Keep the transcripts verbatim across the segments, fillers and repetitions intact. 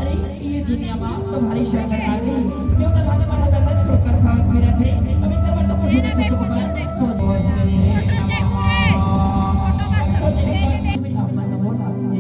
अरे, ये दुनिया मा तुम्हारी शंका आ गई। जो तो भागे मानो दर्द ठोकर खावत फिरत हे। अभी कर मत तो कुछ ना कुछ होगा। तो दोस्त के लिए।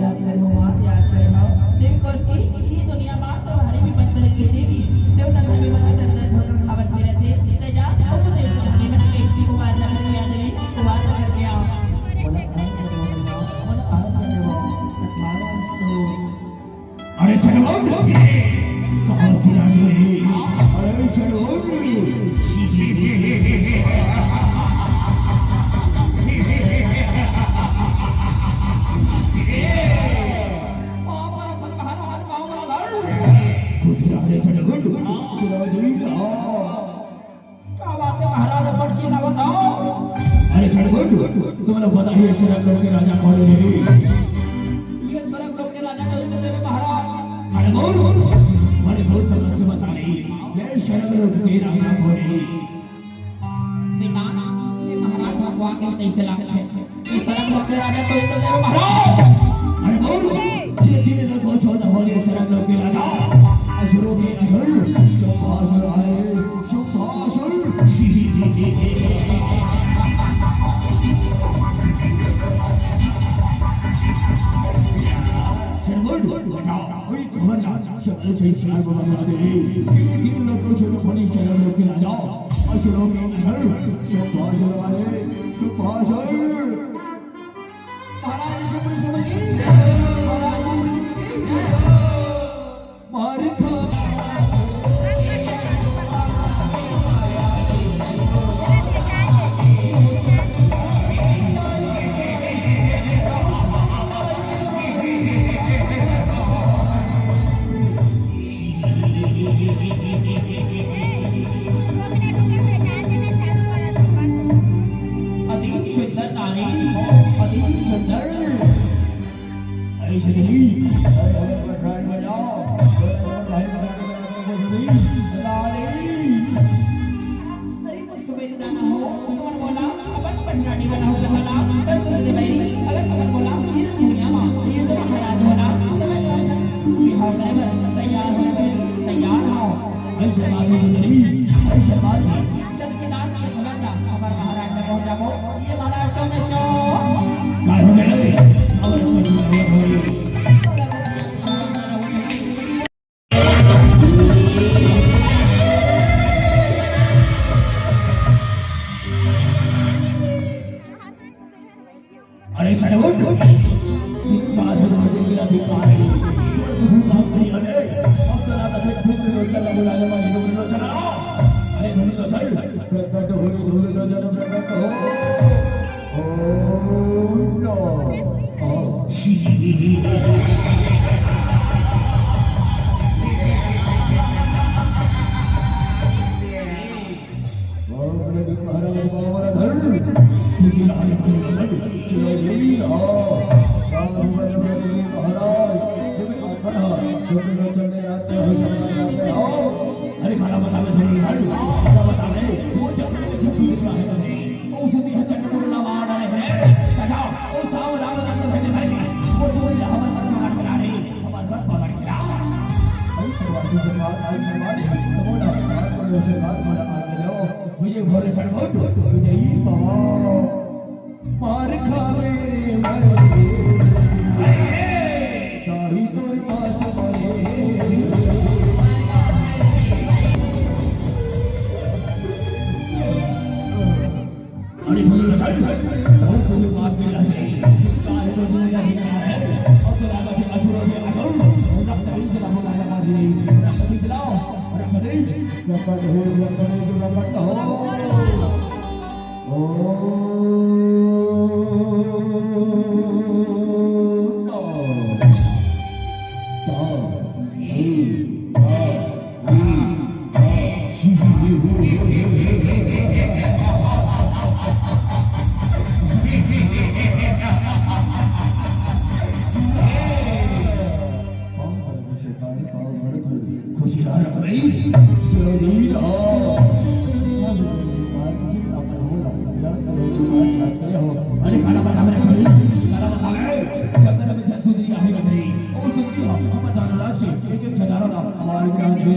याद करे हो माँ, याद करे हो। देवी कौशिकी, ये दुनिया मा तुम्हारी भी बदल के देवी। जो तो भागे मानो दर्द ठोकर खावत फिरत हे। ते जा, अब तो देवी को नहीं बना के, वो बात ना करिए, याद नहीं, वो बात ना करिए। बोला, बोला, बोला, बोला, बोला, बोला, बोला, बोला, अरे चलो, कहाँ से आ गए? अरे चलो। खुश रहो रे चलो, चलो। का बात है महाराज, अपन चिल्लावत हो? अरे छड़गुंड, तुम्हें पता ही है शरक लोग के राजा कौन है रे? ये शरक लोग के राजा कौन है रे महाराज? अरे बोल, बड़े सोच समझ के बता रही, ये शरक लोग के राजा कौन है? बेटा, ये महाराज भगवान के कैसे लागत है? ये शरक लोग के राजा तो इधर देखो महाराज। अरे बोल, धीरे धीरे देखो, छोटा हो गया शरक लोग के राजा। असुरों के असुर, शुंभासुर आए, शुंभासुर। शरक बोल, बेटा, कोई खबर ना, शरक से शरक बना दे। धीरे धीरे देखो, छोटा हो गया शरक लोग के राजा। असुरों के असुर, शुंभासुर आए, शुंभासुर। महाराज विष्णुपुरी शिव की, महाराज विष्णुपुरी शिव की, मार खा। अति सुंदर नारी, अति सुंदर। ऐसे नहीं। अरे, अरे, पठान बजाओ। अरे, अरे, भाई, बजा, बजा, बजा, बजा, बजा, बजा। नारी। अरे, तो सुबह जाना हो, तो बोला, अपन पठानी वाला हो, तो बोला, तो सुबह भाई, अगर अगर बोला, ये दुनिया में, ये तो महाराज होला, तो मैं बिहार में तैयार हो, तैयार हो। ऐसे बात नहीं सुन रही, ऐसे बात नहीं। चल के नाम ये खबर ना, हमारे महाराज ने पहुंचा वो, ये महाराज सो में सो। काय हो गए? अगर कोई भी खबर हो गई। अरे साले उठ, उठ। धिक्कार है, मुझे मेरा धिक्कार है। तू काम नहीं करे। अब चला था, फिर, फिर, फिर, चल, बुला ले, भाई, ढोल लो, चला। अरे, ढोल लो, चल। प्रकट हो रे, ढोल लो, चल, प्रकट हो। ओम नमः। बाबा महाराज, बाबा धर, तुझे लाल फूल धर, चलो ये लो। बाबा महाराज, तुम आखन हो, तुम लोग चलने आते हो, चलने आते हो। अरे खाना बता, मैं थोड़ी धर, खाना बता, मैं वो चक्र में छुप रहा है, नहीं। वो सुधी है चक्र में लगा रहे हैं, सजा, वो साव राम चक्र में नहीं, वो तो यहाँ पर चक्र में रख रहा है। हमारे घर पकड़ के लाओ। भाई, भगवान की सरकार, भाई, भगवान, नमो नमः, भगवान को नमस्कार, हमारा हाथ मिलाओ। विजय भोले शरण, विजयी भव। मार खावे रे मैं, ताही तोर पास बने। अरे भोले बचाई, बहुत बुरी बात मिल रही है। इसका आगे तो जीवन का अधिकार है। अब तो राजा के असुरों के असुर, रक्त बीज लाओ, राजा का बीज, रक्त बीज लाओ, रक्त बीज, रक्त हो, रक्त हो, रक्त हो। ओम नमः। अरे,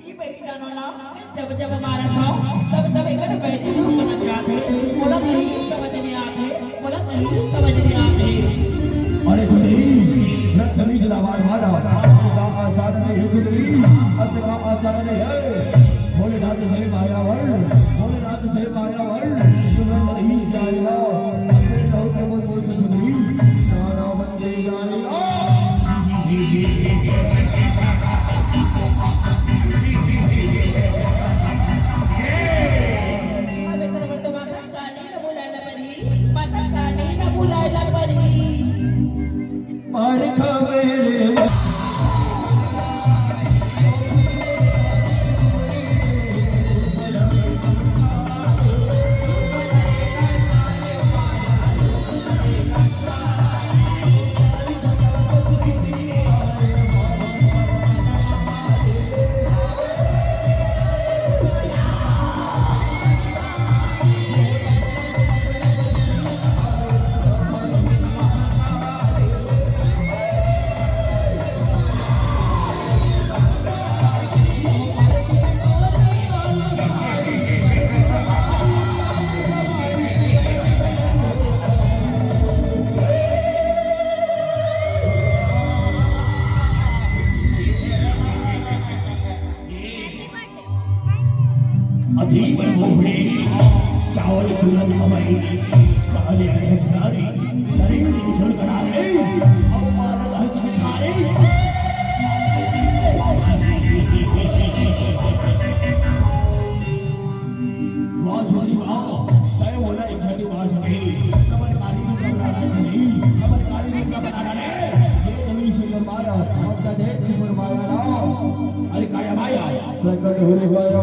ये बहिरी दानव ला जब जब मारत हव, तब तब एकर बैरी रूप बनत जाथे। मोला नहीं समझ में आथे, मोला नहीं समझ में आथे। अरे सुंदरी, रक्त बीज ला मार मारा, का आसान नहीं है सुंदरी, अंत का आसान नहीं है। भोलेनाथ से मायावर, भोलेनाथ से मायावर, तुम्हें नहीं जाएगा। अपने लोग के मन बोल से सुंदरी, सारा बन जाएगा। अबे तोर बर तो माता काली ल बुलाए ला परही, माता काली ल बुलाए ला परही। मार खावे रे। अति बड़ मोहरे, चावल चूरन अमई, काले अड़े हसनारी, शरीर में उछल करा रे, अउ मारल हस भिखारी। वाह सुंदरी वाह, तय बोला एक झंडी वाह सुंदरी, तमन काली में घबराना नहीं, तमन काली में घबराना नहीं। ये कमी से फरमाया, हम का देख से फरमाया ना। अरे काया माया। प्रकट होने वाला।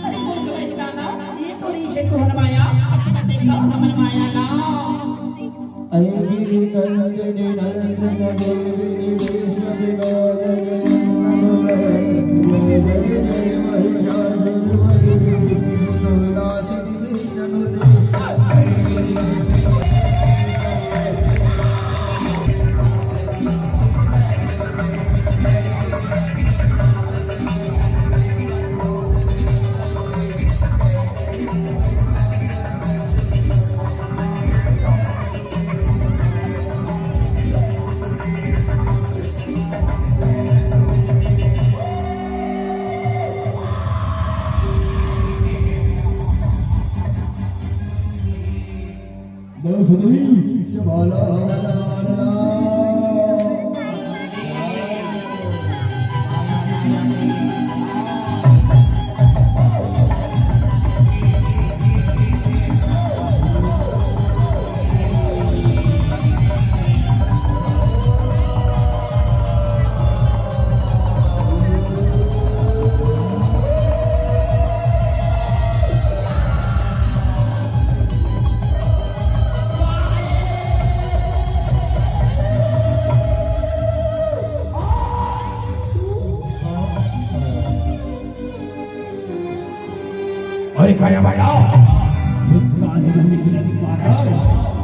अरे बोल के बैठ गाना, ये तो रीस है तोहर माया, अब तक देखा हमर माया ना। अरे गिरि नंदन नंदन देव देवेश विनोद आया भाई, आओ। ये काले बंदे की लगी मार है।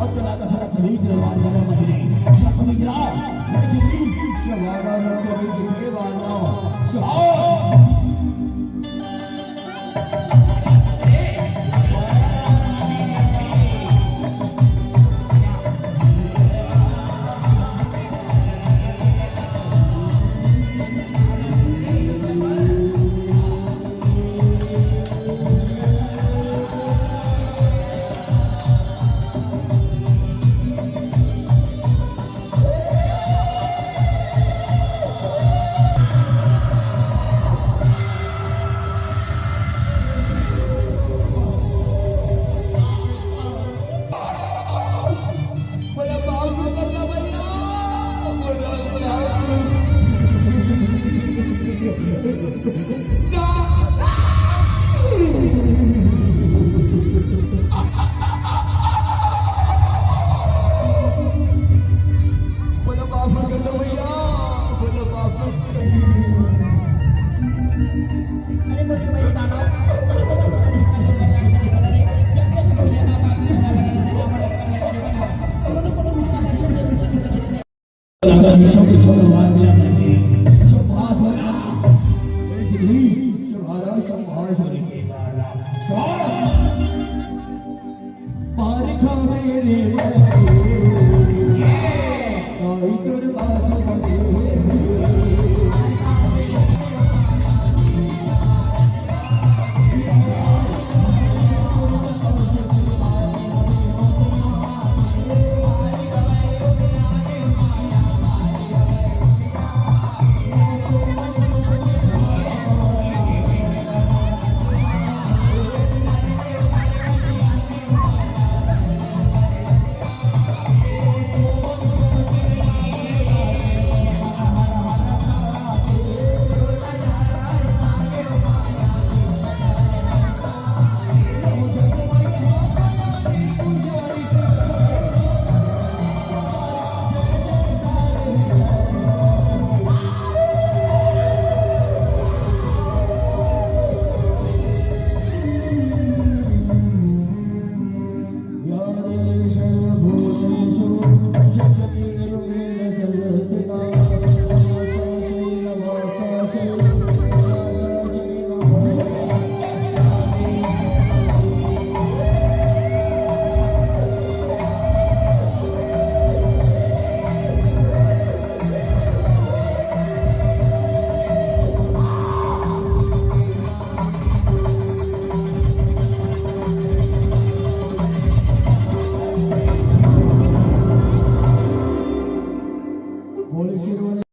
और चला तो हर अपनी तलवार वाला महीने। जब भी गिरा, मैं जिंदगी से वादा न करूँ कि ये वादा।